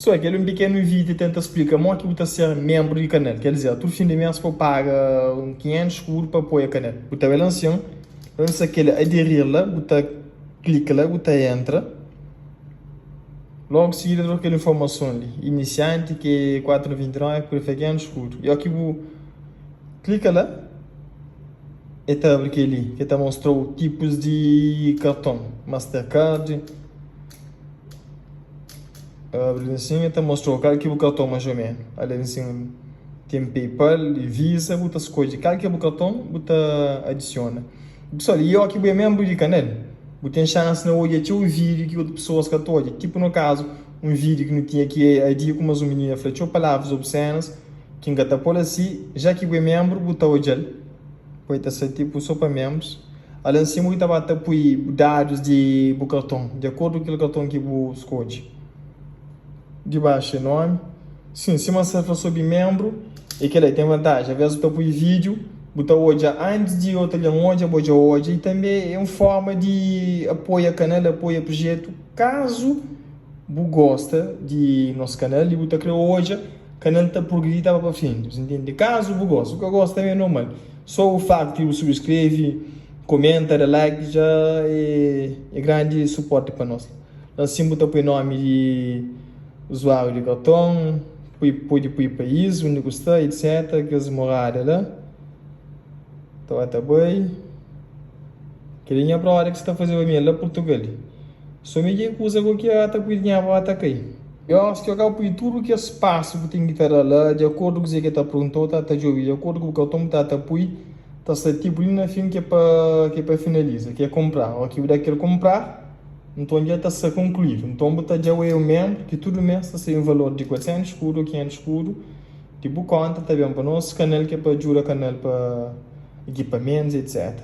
So kel un pikenu vídiu ta tenta splika mo ki bu ta ser menbru di kanal. Kel dizer, tudu fin di mes pa bu paga un 500 skudu pa apoia kanal. Bu ta bai la nsin, la nsa kel aderir la, bu ta klika la, bu ta entra. Logu sigida ta da kel informason li, inisianti ki é 4,99 pode fla 500 skudu. I oki bu klika la, el ta abri kel-li ki ta mostra-u tipus di karton, Mastercard. Abri li nsin el ta mostra-u kal ki bu karton más ô ménu. Ali nsin ten PayPal i Visa, bu ta skodje kal ki é bu karton bu ta adisiona. Pesoal, i óki bu é ménbru di kanal, bu ten xansi na odja txeu vídiu ki otu pesoas ka ta odja. Tipu no kazu, un vídiu ki nu tinha ki é adia ku mas un minina fla txeu palavras obsenas ki N ka ta pô-l asi, já ki bu é ménbru bu ta odja-l. Poi ta sta tipu so pa ménbrus. Ala nsima bu ta ba ta pui dadus di bu karton di akordu ku kel karton ki bu skodje. Dibaxu é nomi. Sin, sima N sta fla sobri ménbru, é kel-la, ten vantaji. Avês bu ta pui vídiu, bu ta odja antis di otu algen odja, bo dja odja. I tanbê é un forma di apoia kanal, apoia prujetu. Kazu bu gosta di nos kanal i bu ta kre odja kanal ta prugridi ta ba pa frenti. Bu ntende? Kazu bu gosta. Si bu ka gosta tanbê é normal. So u faktu di bu subskreve, komenta, da like dja é grandi suporti pa nos. La sin bu ta pui nomi di uzuariu di karton, pui pode pui pais undi ku sta etc. Kes morada la ta ba ta bai. Kel-li nha broda ki sta fazeba mi la Purtugal. So mi ki kuza ku ki ta pui dinheru pa ba ta kai. I óras ki el pui tudu kes pasu bu ten ki ta da la, di akordu ku kuzê ki el ta pergunta-u, ta ta djobe di akordu ku bu karton bu ta ta pui, ta sta tipu li na fin ki é pa ki é pa finaliza, ki é kunpra. Óras ki bu da kel kunpra, nton dja ta sta konkluídu. Nton bu ta dja oe un ménbru ki tudu mês ta sai un valor di 400 skudu ô 500 skudu di bu kónta ta ben pa nos kanal ki é pa djuda kanal pa ekipamentus etc.